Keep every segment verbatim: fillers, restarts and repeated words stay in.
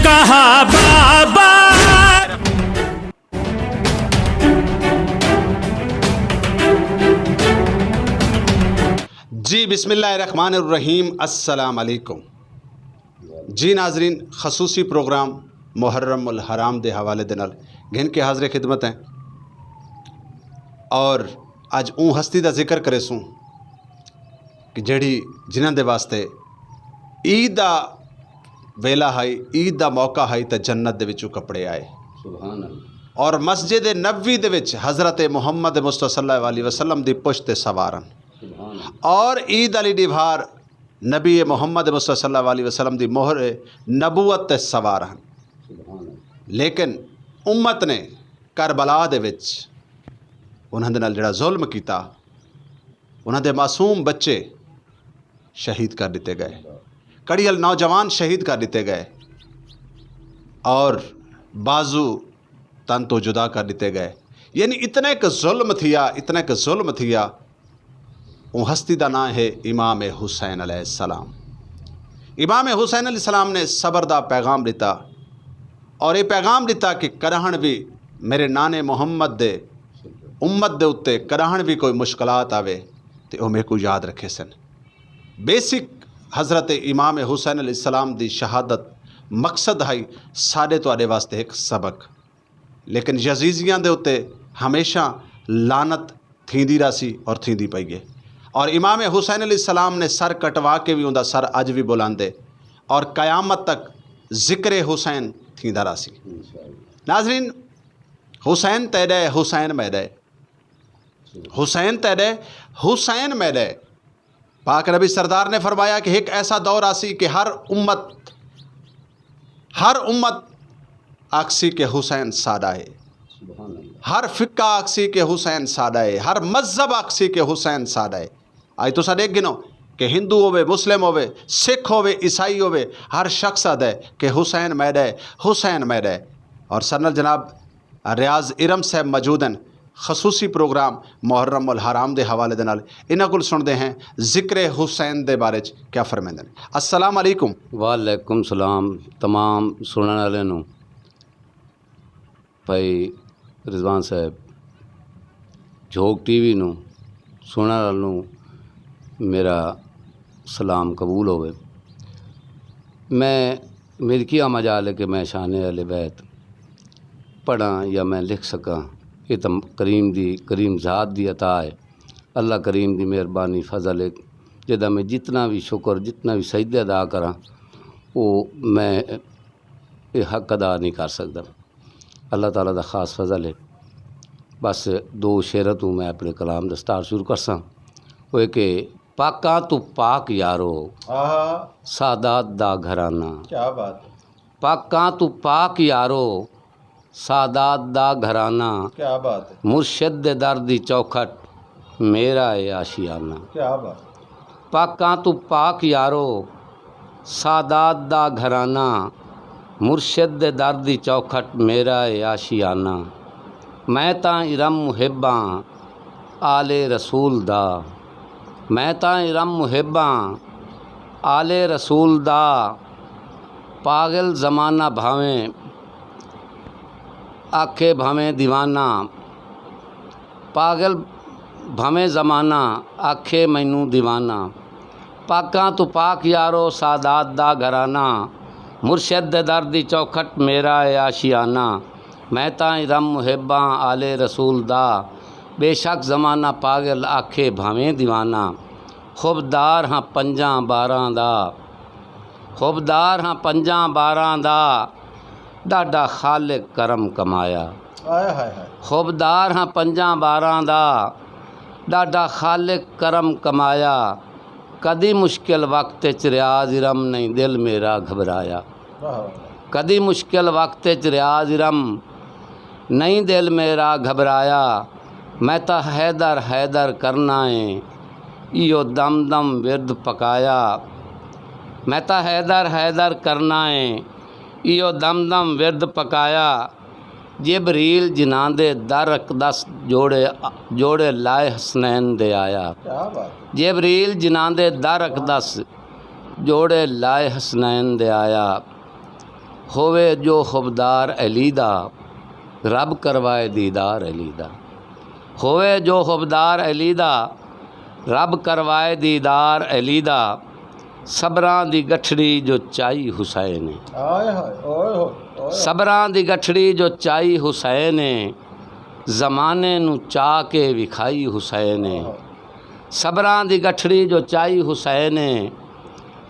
کہا بابا۔ جی، بسم اللہ الرحمن الرحیم، السلام علیکم۔ جی ناظرین، خصوصی پروگرام محرم الحرام دے حوالے دے نال گھن کے حاضر خدمت ہیں۔ اور اج اون ہستی دا ذکر کرے سوں کہ جڑی، جنہاں دے واسطے عید دا ویلا ہائی، عید دا موقع ہائی، تے جنت دے وچوں کپڑے آئے۔ سبحان اللہ۔ اور مسجد نبوی دے وچ حضرت محمد مصطفیٰ صلی اللہ علیہ وسلم دی پشت تے سوار ہن۔ سبحان اللہ۔ اور عید علی ڈیوار نبی محمد مصطفیٰ صلی اللہ علیہ وسلم دی مہر نبوت تے سوار ہن۔ سبحان اللہ۔ لیکن امت نے کربلا دے وچ انہاں دے نال جڑا ظلم کیتا، انہاں دے معصوم بچے شہید کر دتے گئے، کڑیل نوجوان شہید کر دتے گئے، اور بازو تن تو جدا کر دتے گئے۔ یعنی اتنا ایک ظلم تھیا، اتنا ایک ظلم تھیا۔ وہ ہستی دا نام ہے امام حسین علیہ السلام۔ امام حسین علیہ السلام نے صبر دا پیغام دتا، اور یہ پیغام دتا کہ کرہن بھی میرے نانے محمد دے، امت دے اُتے کرہن بھی کوئی مشکلات آوے، تے او میرے کو یاد رکھے سن۔ بیسک حضرت امام حسین علیہ السلام دی شہادت مقصد ہائی ساڈے تواڈے واسطے ایک سبق۔ لیکن یزیدیاں دے اُتے ہمیشہ لعنت تھیندی راسی اور تھیندی پئی ہے۔ اور امام حسین علیہ السلام نے سر کٹوا کے بھی اوندا سر اج بھی بلاندے، اور قیامت تک ذکر حسین تھیندا راسی۔ ناظرین، حسین تیرے، حسین میرے، حسین تیرے، حسین میرے۔ پاک نبی سردار نے فرمایا کہ ایک ایسا دور آسی کہ ہر امت، ہر امت آکسی کہ حسین ساڈا ہے۔ سبحان اللہ۔ ہر فقہ آکسی کہ حسین ساڈا ہے، ہر مذہب آکسی کہ حسین ساڈا ہے۔ آج تو ساڈے گنو کہ ہندو ہوے، مسلم ہوے، سکھ ہوے، عیسائی ہوے، ہر شخص آدا ہے کہ حسین میرا ہے، حسین میرا ہے۔ اور سرنل جناب ریاض ارم صاحب موجود ہیں، خصوصی پروگرام محرم الحرام دے حوالے دے نال۔ انہاں کول سنتے ہیں ذکر حسین دے بارے چ کیا فرمیندے نے۔ السلام علیکم۔ وعلیکم السلام۔ تمام سنن والے نو، بھائی رضوان صاحب، جھوک ٹی وی نو سنن والے نو میرا سلام قبول ہوئے۔ میں، میری کیا مجال ہے کہ میں شان اہل بیت پڑھاں یا میں لکھ سکاں؟ یہ تو کریم دی، کریم ذات دی عطا ہے، اللہ کریم دی مہربانی، فضل ہے، جدا میں جتنا بھی شکر، جتنا بھی سجدے ادا کراں، وہ میں یہ حق ادا نہیں کر سکدا۔ اللہ تعالیٰ دا خاص فضل ہے۔ بس دو شعر تو میں اپنے کلام دا سٹارٹ شروع کرساں۔ وہ ہے کہ پاکاں تو پاک یارو، آہا۔ سادات دا گھرانہ۔ کیا بات ہے۔ پاکاں تو پاک یارو، سادات دا گھرانہ۔ کیا بات ہے۔ مرشد دے در دی چوکھٹ، میرا اے آشیانہ۔ کیا بات ہے۔ پاکاں تو پاک یارو، سادات دا گھرانہ۔ مرشد دے در دی چوکھٹ، میرا اے آشیانہ۔ میں تاں ارم محباں آل رسول دا، میں تاں ارم محباں آل رسول دا۔ پاگل زمانہ بھاویں آکھے بھاویں دیوانہ، پاگل بھاویں زمانہ آکھے مینوں دیوانہ۔ پاکاں تو پاک یارو، سادات دا گھرانہ، مرشد دے در دی چوکھٹ، میرا اے آشیانہ۔ میں تاں ارم محباں آل رسول دا، بے شک زمانہ پاگل آکھے بھاویں دیوانہ۔ خوبدار ہاں پنجاں باراں دا، خوبدار ہاں پنجاں باراں دا، ڈاڈا خالق کرم کمایا۔ ہائے ہائے ہائے۔ خوبدار ہاں پنجاں باراں دا، ڈاڈا خالق کرم کمایا۔ کدی مشکل وقت چ ریاض ارم نہیں دل میرا گھبرایا۔ واہ واہ۔ کدی مشکل وقت چ ریاض ارم نہیں دل میرا گھبرایا۔ میں تا حیدر حیدر کرنا ہے، ایو دم دم ورد پکایا۔ میں تا حیدر حیدر کرنا ہے، ایو دم دم ورد پکایا۔ جبریل جناں دے در اقدس جوڑے، جوڑے لائے حسنین دے آیا۔ کیا بات ہے۔ جبریل جناں دے در اقدس جوڑے لائے حسنین دے آیا۔ ہووے جو حبدار علی دا، رب کروائے دیدار علی دا۔ ہووے جو حبدار علی دا، رب کروائے دیدار علی دا۔ صبراں دی گٹھڑی جو چائی حسین ہے۔ ہائے ہائے، اوئے ہوئے، اوئے ہوئے۔ صبراں دی گٹھڑی جو چائی حسین ہے، زمانے نو چا کے وکھائی حسین ہے۔ ہائے ہائے۔ صبراں دی گٹھڑی جو چائی حسین ہے،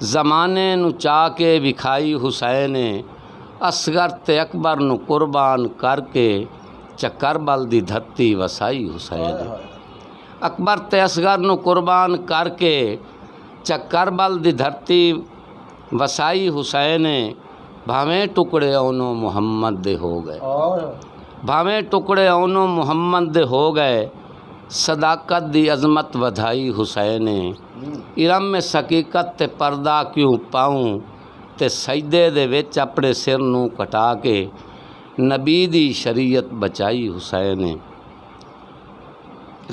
زمانے نو چا کے وکھائی حسین ہے۔ اصغر تے اکبر نو قربان کر کے چکربل دی دھرتی وسائی حسین ہے۔ اکبر تے اصغر نو قربان کر کے چکربل دی دھرتی وسائی حسین ہے۔ بھاویں ٹکڑے اونو محمد دے ہو گئے، بھاویں ٹکڑے اونو محمد دے ہو گئے، صداقت دی عظمت ودھائی حسین نے۔ ارم میں حقیقت تے پردہ کیوں پاؤں، تے سجدے دے وچ اپنے سر نوں کٹا کے نبی دی شریعت بچائی حسین نے۔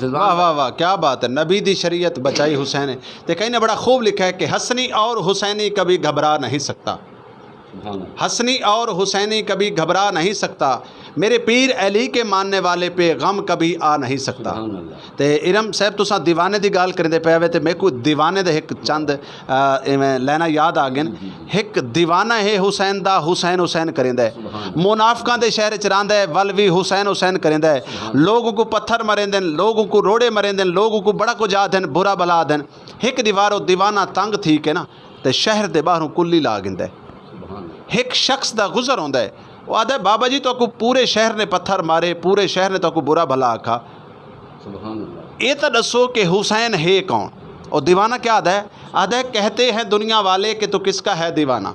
واہ واہ واہ، کیا بات ہے، نبی دی شریعت بچائی حسین نے۔ تے کہیں نے بڑا خوب لکھا ہے کہ حسنی اور حسینی کبھی گھبرا نہیں سکتا۔ حسنی اور حسینی کبھی گھبرا نہیں سکتا، میرے پیر علی کے ماننے والے پہ غم کبھی آ نہیں سکتا۔ تے ارم صاحب، تساں دیوانے دی گال کریندے پے وے، تے میرے کو دیوانے دے ایک چند، آ، ایویں لینا یاد آ گئے۔ ایک دیوانہ ہے حسین دا، حسین حسین کریندا ہے۔ منافقاں دے شہر چ رہندا ہے، ول وی حسین حسین کریندا ہے۔ لوگوں کو پتھر مریندے نے، لوگوں کو روڑے مریندے نے، لوگوں کو بڑا کچھ آ دین، برا بلا دین۔ ایک دیواروں دیوانہ تنگ تھی کے نا، تے شہر دے باہروں کلی لا گھندا ہے۔ ایک شخص دا گزر ہوندا ہے، وہ آدھا ہے، "بابا جی، تو کو پورے شہر نے پتھر مارے، پورے شہر نے تو کو برا بھلا آکھا۔" یہ تو دسو کہ حسین ہے کون؟ اور دیوانہ کیا آدھا ہے؟ آدھا ہے، "کہتے ہیں دنیا والے کہ تو کس کا ہے دیوانہ۔"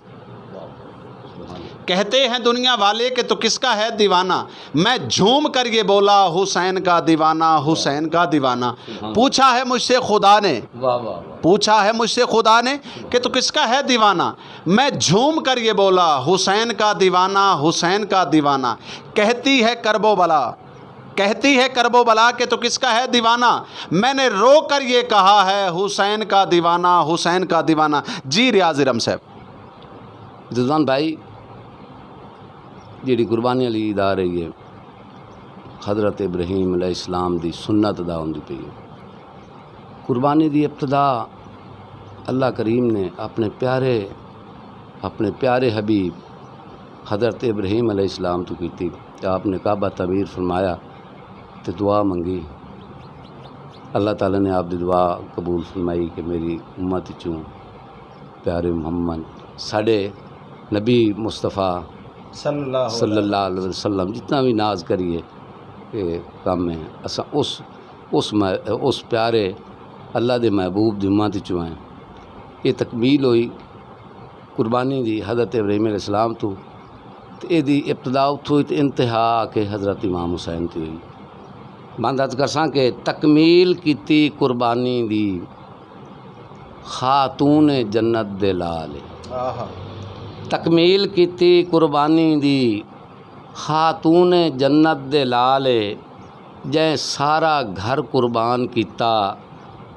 کہتے ہیں دنیا والے کہ تو کس کا ہے دیوانہ۔ میں جھوم کر یہ بولا، "حسین کا دیوانہ، حسین کا دیوانہ۔" پوچھا ہے مجھ سے خدا نے، پوچھا ہے مجھ سے خدا نے کہ تو کس کا ہے دیوانہ۔ میں جھوم کر یہ بولا، "حسین کا دیوانہ، حسین کا دیوانہ۔" کہتی ہے کربو بلا، کہتی ہے کربو بلا کہ تو کس کا ہے دیوانہ۔ میں نے رو کر یہ کہا ہے، "حسین کا دیوانہ، حسین کا دیوانہ۔" جی ریاض ارم صاحب۔ رضوان بھائی، جیڑی قربانی والی عید آ رہی ہے، حضرت ابراہیم علیہ السلام دی سنت ادا ہوندی پئی ہے۔ قربانی دی ابتدا اللہ کریم نے اپنے پیارے، اپنے پیارے حبیب حضرت ابراہیم علیہ السلام تو کیتی۔ آپ نے کعبہ تعمیر فرمایا تے دعا منگی۔ اللہ تعالیٰ نے آپ دی دعا قبول فرمائی کہ میری امت چوں پیارے محمد، ساڈے نبی مصطفیٰ صلی اللہ علیہ وسلم جتنا بھی ناز کریے، یہ کام ہے۔ اساں اس، اس مح-، اس پیارے اللہ دے محبوب دی امت چوں ہیں۔ یہ تکمیل ہوئی قربانی دی حضرت ابراہیم علیہ السلام تو، تے اے دی ابتدا اتھوں ہوئی تے انتہا آ کے حضرت امام حسین تے ہوئی۔ بند عرض کرساں کہ تکمیل کیتی قربانی دی خاتون جنت دے لال۔ تکمیل کیتی قربانی دی خاتون جنت دے لال، جیں سارا گھر قربان کیتا،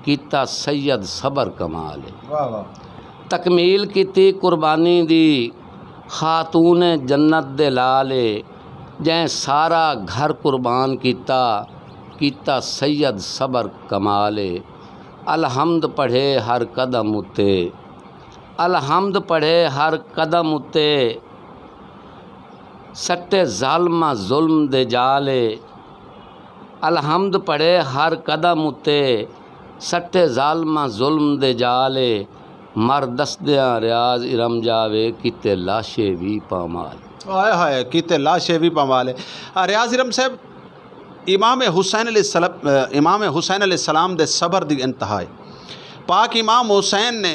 کیتا سید صبر کمال۔ تکمیل کیتی قربانی دی خاتون جنت دے لال، جیں سارا گھر قربان کیتا، کیتا سید صبر کمال۔ الحمد پڑھے ہر قدم اتے، الحمد پڑھے ہر قدم اتے، سٹے ظالماں ظلم دے جالے۔ الحمد پڑھے ہر قدم اتے، سٹے ظالماں ظلم دے جالے۔ مر دسدیاں ریاض ارم جاوے، کیتے لاشے وی پامال۔ ہائے ہائے، کیتے لاشے وی پامال ہے۔ آ، ریاض ارم صاحب، امام حسین علیہ السلام، امام حسین علیہ السلام دے صبر دی انتہا ہے۔ پاک امام حسین نے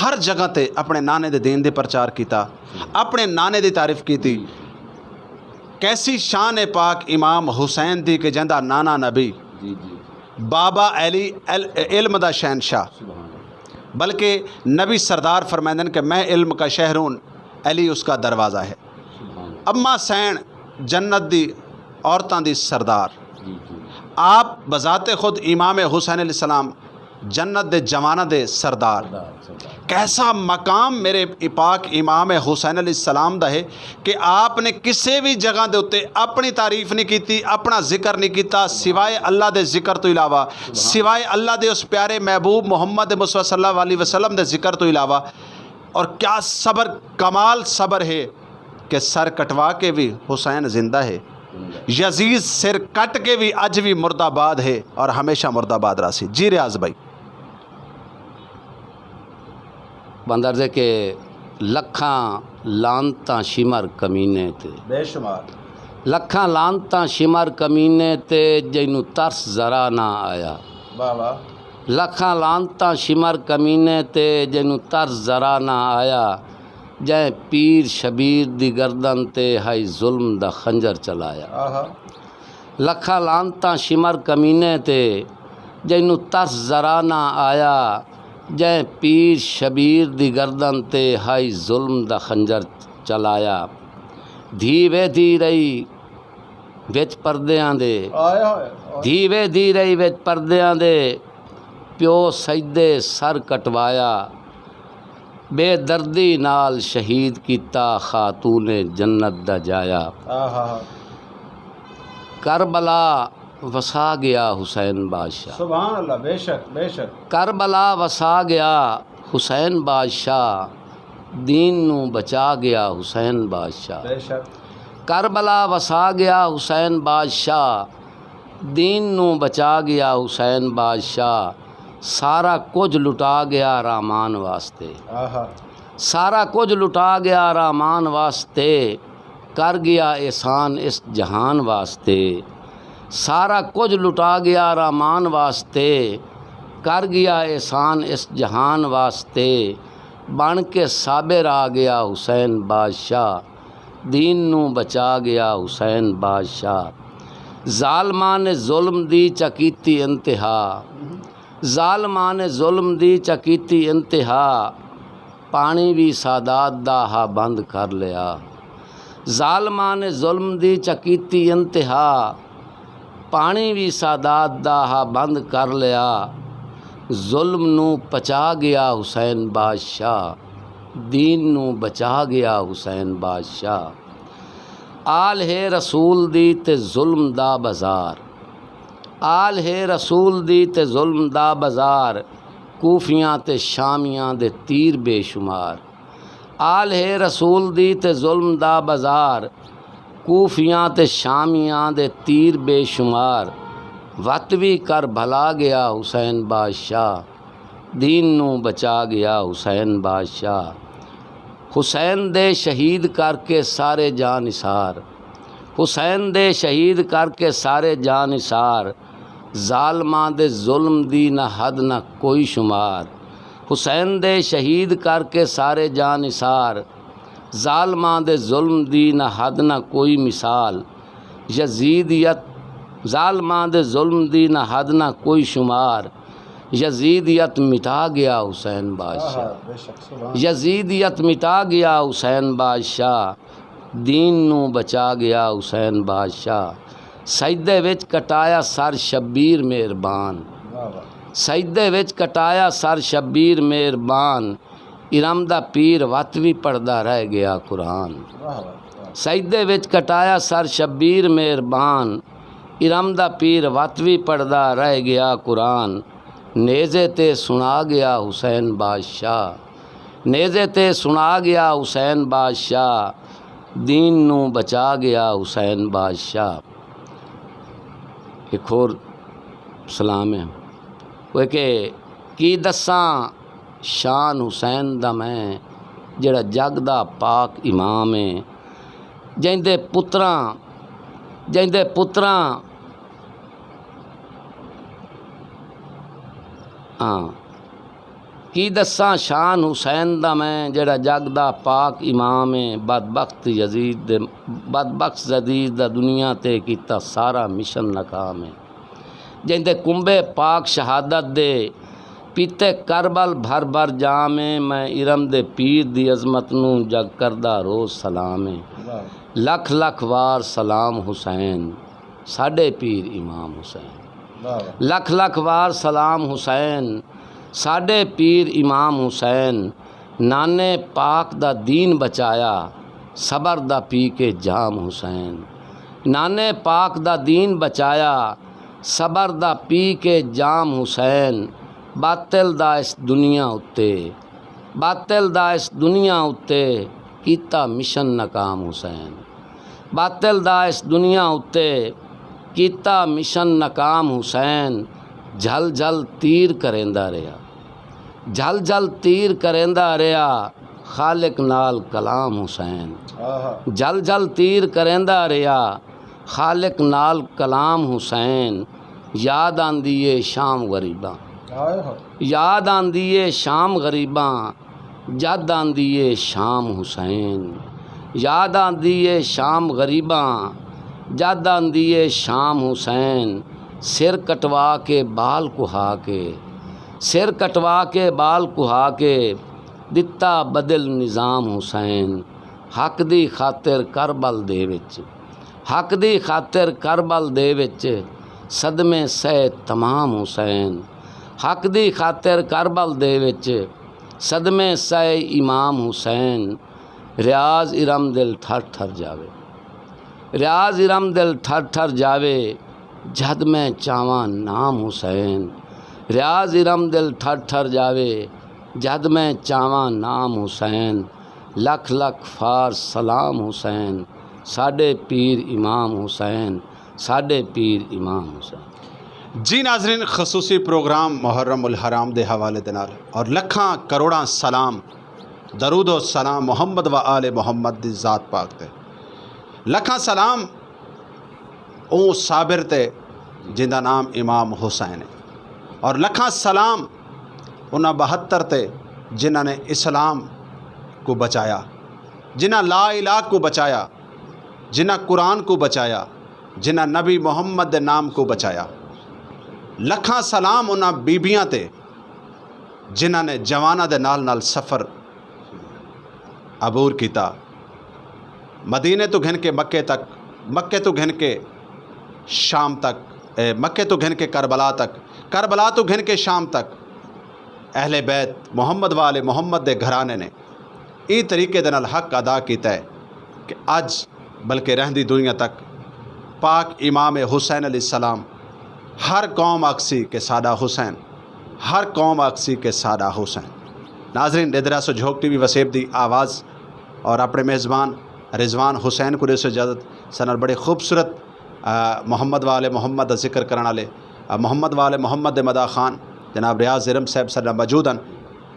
ہر جگہ تے اپنے نانے دے دین دے پرچار کیتا، اپنے نانے دی تعریف کیتی۔ کیسی شان ہے پاک امام حسین دی کہ جیندا نانا نبی بابا علی ال-، علم دا شہنشاہ، بلکہ نبی سردار فرمائندن کہ میں علم کا شہر ہوں، علی اس کا دروازہ ہے۔ اما سین جنت دی عورتاں دی سردار، آپ بذات خود امام حسین علیہ السلام جنت دے جواناں دے سردار۔ کیسا مقام میرے پاک امام حسین علیہ السلام دا ہے کہ آپ نے کسے بھی جگہ دے اُتے اپنی تعریف نہیں کیتی، اپنا ذکر نہیں کیتا، سوائے اللہ دے ذکر تو علاوہ، سوائے اللہ دے اس پیارے محبوب محمد مصطفیٰ صلی اللہ علیہ وسلم دے ذکر تو علاوہ۔ اور کیا صبر، کمال صبر ہے کہ سر کٹوا کے بھی حسین زندہ ہے، یزید سر کٹ کے بھی اج بھی مردہ باد ہے اور ہمیشہ مردہ باد راسی۔ جی ریاض بھائی۔ بندر دے کہ لکھاں لانتاں شمر کمینے تے، بے شمار۔ لکھاں لانتاں شمر کمینے تے، جینوں ترس ذرا نہ آیا۔ واہ واہ۔ لکھاں لانتاں شمر کمینے تے، جینوں ترس ذرا نہ آیا۔ جیں پیر شبیر دی گردن تے ہائی ظلم دا خنجر چلایا۔ آہا۔ لکھاں لانتاں شمر کمینے تے، جینوں ترس ذرا نہ آیا۔ جیں پیر شبیر دی گردن تے ہائی ظلم دا خنجر چلایا۔ دھی ویدھی رہی وچ پردیاں دے۔ آئے ہائے، آئے۔ دھی ویدھی رہی وچ پردیاں دے، پیو سجدے سر کٹوایا۔ بے دردی نال شہید کیتا خاتون جنت دا جایا۔ آہا۔ کربلا وسا گیا حسین بادشاہ۔ سبحان اللہ، بے شک، بے شک۔ کربلا وسا گیا حسین بادشاہ، دین نو بچا گیا حسین بادشاہ۔ بے شک۔ کربلا وسا گیا حسین بادشاہ، دین نو بچا گیا حسین بادشاہ۔ سارا کچھ لٹا گیا رامان واسطے۔ آہا۔ سارا کچھ لٹا گیا رامان واسطے، کر گیا احسان اس جہان واسطے۔ سارا کچھ لٹا گیا رامان واسطے، کر گیا احسان اس جہان واسطے۔ بن کے صابر آ گیا حسین بادشاہ، دین نو بچا گیا حسین بادشاہ۔ ظالماں نے ظلم دی چکیتی انتہا، ظالماں نے ظلم دی چکیتی انتہا، پانی وی سادات دا ہا بند کر لیا۔ ظالماں نے ظلم دی چکیتی انتہا، پانی وی سادات دا ہا بند کر لیا۔ ظلم نو پچا گیا حسین بادشاہ، دین نو بچا گیا حسین بادشاہ۔ آل ہے رسول دی تے ظلم دا بازار، آل ہے رسول دی تے ظلم دا بازار، کوفیاں تے شامیاں دے تیر بے شمار۔ آل ہے رسول دی تے ظلم دا بازار، کوفیاں تے شامیاں دے تیر بے شمار۔ وت وی کر بھلا گیا حسین بادشاہ، دین نو بچا گیا حسین بادشاہ۔ حسین دے شہید کر کے سارے جان نثار، حسین دے شہید کر کے سارے جان نثار۔ ظالماں دے ظلم دی نہ حد نہ کوئی شمار، حسین دے شہید کر کے سارے جان نثار۔ ظالماں دے ظلم دی نہ حد نہ کوئی مثال، یزیدیت، ظالماں دے ظلم دی نہ حد نہ کوئی شمار۔ یزیدیت مٹا گیا حسین بادشاہ، یزیدیت مٹا گیا حسین بادشاہ، دین نو بچا گیا حسین بادشاہ۔ سجدے وچ کٹایا سر شبیر مہربان، سجدے وچ کٹایا سر شبیر مہربان۔ ارم دا پیر وت وی پڑھدا رہ گیا قرآن، سجدے وچ کٹایا سر شبیر مہربان۔ ارم دا پیر وت وی پڑھدا رہ گیا قرآن۔ نیزے تے سنا گیا حسین بادشاہ، نیزے تے سنا گیا حسین بادشاہ، دین نو بچا گیا حسین بادشاہ۔ ایک ہور سلام ہے، وہ کہ کی دساں شان حسین دا میں، جڑا جگ دا پاک امام ہے، جیندے پتراں، جیندے پتراں، ہاں، کی دساں شان حسین دا میں، جڑا جگ دا پاک امام ہے۔ بدبخت یزید دے، بدبخت یزید دا دنیا تے کیتا سارا مشن ناکام ہے۔ جیندے کنبے پاک شہادت دے، پیتے کربل بھر بھر جام ہے۔ میں ارم دے پیر دی عظمت نوں جگ کردا روز سلام ہے۔ لکھ لکھ وار سلام حسین، ساڈے پیر امام حسین۔ لکھ لکھ وار سلام حسین، ساڈے پیر امام حسین۔ نانے پاک دا دین بچایا، صبر دا پی کے جام حسین۔ نانے پاک دا دین بچایا، صبر دا پی کے جام حسین۔ باطل دا اس دنیا اتے، باطل دا اس دنیا اتے کیتا مشن ناکام حسین۔ باطل دا اس دنیا اتے کیتا مشن ناکام حسین۔ جھل جھل تیر کریندا رہیا، جھل جھل تیر کریندا رہیا، خالق نال کلام حسین۔ جھل جھل تیر کریندا رہیا، خالق نال کلام حسین۔ یاد آندی اے شام غریباں، یاد آندی اے شام غریباں، جد آندی اے شام حسین۔ یاد آندی اے شام غریباں، جد آندی اے شام حسین۔ سر کٹوا کے بال کہا کے، سر کٹوا کے بال کہا کے، دتا بدل نظام حسین۔ حق دی خاطر کربل دے وچ، حق دی خاطر کربل دے وچ، صدمے سہے تمام حسین۔ حق دی خاطر کربل دے وچ، صدمے سہے امام حسین۔ ریاض ارم دل ٹھر ٹھر جاوے، ریاض ارم دل ٹھر ٹھر جاوے، جد میں چاواں نام حسین۔ ریاض ارم دل ٹھر ٹھر جاوے، جد میں چاواں نام حسین۔ لکھ لکھ فار سلام حسین، ساڈے پیر امام حسین، ساڈے پیر امام حسین۔ جی ناظرین، خصوصی پروگرام محرم الحرام دے حوالے دے نال اور لکھاں کروڑاں سلام، درود و سلام محمد و آل محمد دی ذات پاک تے۔ لکھاں سلام او صابر تے جندا نام امام حسین ہے، اور لکھاں سلام انہاں بہتر تے جنہاں نے اسلام کو بچایا، جنہاں لا الہ کو بچایا، جنہاں قرآن کو بچایا، جنہاں نبی محمد دے نام کو بچایا۔ لکھاں سلام انہاں بیبیاں تے جنہاں نے جواناں دے نال نال سفر عبور کیتا، مدینے تو گھن کے مکے تک، مکے تو گھن کے شام تک، اے، مکے تو گھن کے کربلا تک، کربلا تو گھن کے شام تک اہل بیت محمد والے محمد دے گھرانے نے ایں طریقے دے نال حق ادا کیتا ہے کہ اج بلکہ رہندی دنیا تک پاک امام حسین علیہ السلام ہر قوم آکسی کہ ساڈا حسین، ہر قوم آکسی کہ ساڈا حسین۔ ناظرین، ڈیدرا سو جھوک ٹی وی وسیب دی آواز اور اپنے میزبان رضوان حسین کو دے سو اجازت۔ سنر بڑے خوبصورت، آ، محمد والے محمد دا ذکر کرن والے، آ، محمد والے محمد دے مداح خان جناب ریاض ارم صاحب ساڈا موجود ہیں،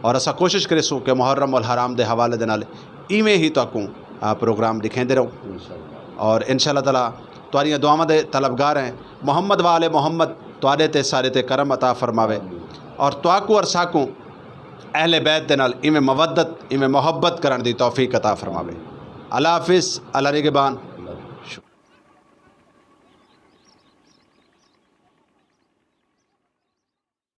اور اسا کوشش کریسوں کہ محرم الحرام دے حوالے دے نال ایویں ہی تہاکوں، آ، پروگرام دکھیندے رہوں۔ اور انشاءاللہ تعالیٰ تہاڈیاں دعاواں دے طلبگار ہیں۔ محمد والے محمد تہاڈے تے سارے تے کرم عطا فرماوے، اور تہاکوں اور ساکوں اہل بیت دے نال ایویں مودت، ایویں محبت کرن دی توفیق عطا فرماوے۔ اللہ حافظ، اللہ نگہبان۔